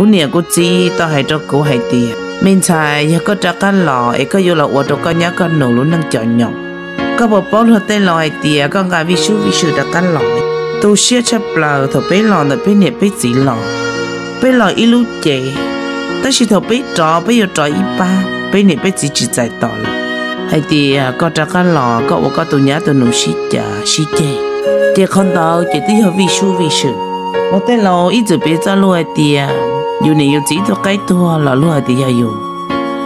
Kuv niam kuv txiv tau hais rau kuv hais tias, me ntxhais, yog koj rov qab los es koj yuav los ua rau koj nyab koj nus lub neej cov nyoos. Koj puas paub luag tej laus hais tias koj nqa vij sub vij sw rov qab los. Tu siab tshaj plaws thaum peb los ntawm peb niam peb txiv los, peb los ib lub cev, tab sis thaum peb rov peb yuav rov ib pab, peb niam peb txiv tsis txais tos lawm. Hais tias koj rov qab los koj ua koj tus nyab tus nus sib cav sib ceg, ces qhov ntawd ces twb yog vij sub vij sw. Luag tej laus ib txwm piv txoj lus hais tias yus niam yus txiv ib tug qaib tuag los luag hais tias yog yus,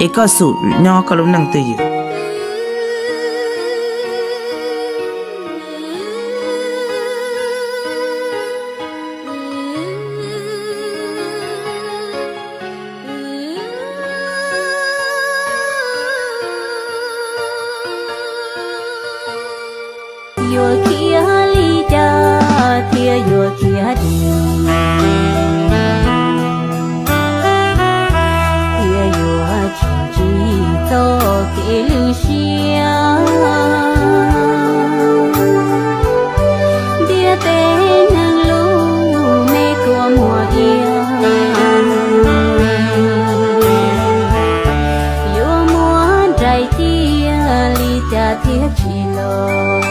es koj xum nyob koj lub neej twj ywm. Yuav khiav li cas thiaj yuav khiav dim, thiaj yuav tsim tsis txoj kev lwj siab. Ntiaj teb neeg lub me kua muag iab, yuav muab nraim cia li cas thiaj tsis los?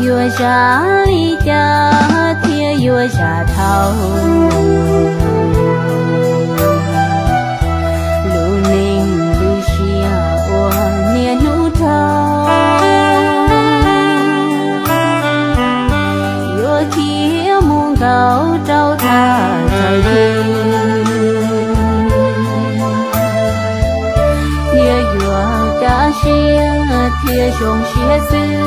Yuav zam li cas thiaj yuav zam dhau lub neej lub siab uas niaj hnub dhau? Yuav khiav mus nkaum rau thaj chaw twg, thiaj yuav kaj siab thiaj zoo siab xwb.